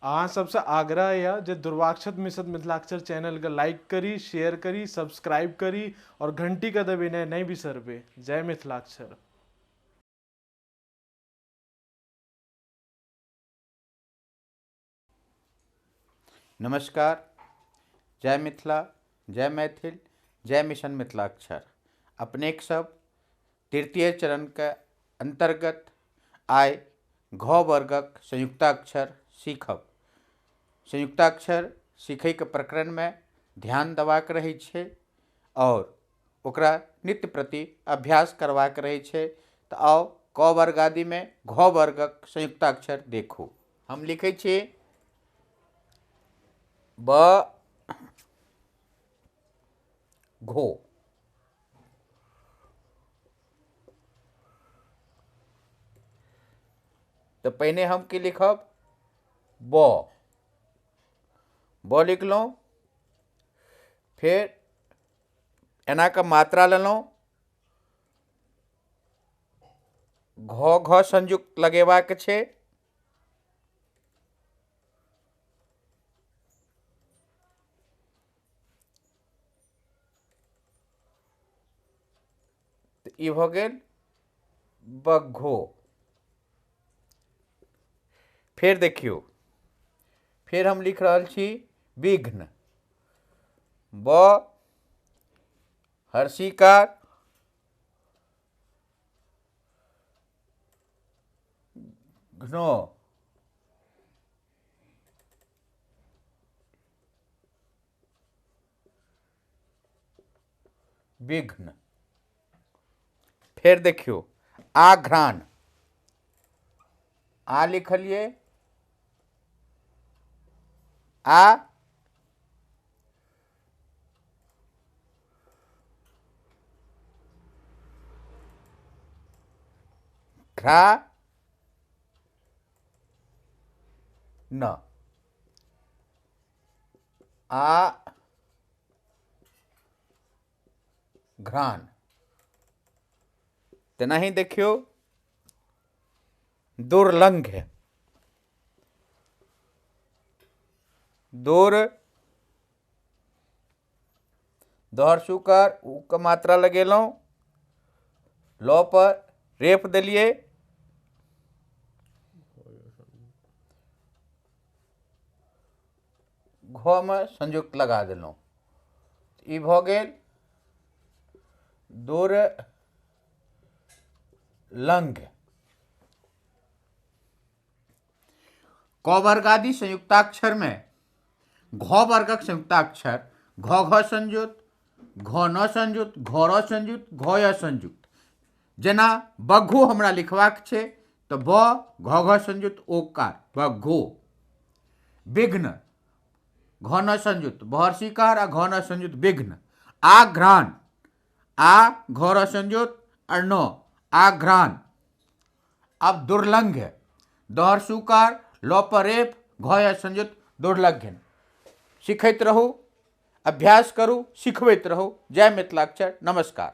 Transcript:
अहाँ सबसँ आग्रह यऽ जे दुर्वाक्षत मिश्र मिथिलाक्षर चैनलके लाइक करी, शेयर करी, सब्सक्राइब करी और घंटीके दबेनाइ नहि बिसरबै। जय मिथिलाक्षर। नमस्कार, जय मिथिला, जय मैथिल, जय मिशन मिथिलाक्षर। अपनेक सब तृतीय चरण के अंतर्गत आइ घ वर्गक संयुक्ताक्षर सीखब। संयुक्ताक्षर सीखैके प्रकरणमे ध्यान देबाक रहै छै और ओकरा नित्य प्रति अभ्यास करबाक रहै छै। तऽ आउ क वर्ग आदिमे घ वर्गक संयुक्ताक्षर देखू। हम लिखै छी ब घो। तऽ पहिने हम की लिखब? ब। ब लिखलहुँ, फेर एना कऽ मात्रा लेलहुँ, घ घ संयुक्त लगेबाक छै। ई भऽ गेल बघो। फेर देखियौ, फेर हम लिख रहल छी विघ्न। ब हर्षिकार घ्नो। विघ्न। फेर देखियौ आघ्राण। आ लिखलियै, आ घ्रा न। आ घ्राण। तेनाही देखियौ दुर्लंघ्य। दूर दोहर सुकर उ के मात्रा लगेलहुँ, ल पर रेप देलियै, घ मे संयुक्त लगा देलहुँ। ई भऽ गेल दूर लंघ्य। क वर्गादि संयुक्ताक्षर में घ वर्गक संयुक्ताक्षर घ घ संयुक्त, घ न संयुक्त, घ र संयुक्त, घ य संयुक्त। जेना बघो हमरा लिखबाक छै तऽ ब घ घ संयुक्त ओकार बघो। विघ्न घ न संयुक्त बहर्षिकार आ घ न संयुक्त विघ्न। आघ्राण आ घ र संयुक्त और न आघ्राण। अब दुर्लंघ्य दोहर सुकार ल पर रेप घ य संयुक्त दुर्लंघ्य। सीखैत रहू, अभ्यास करू, सिखबैत रहू। जय मिथिलाक्षर। नमस्कार।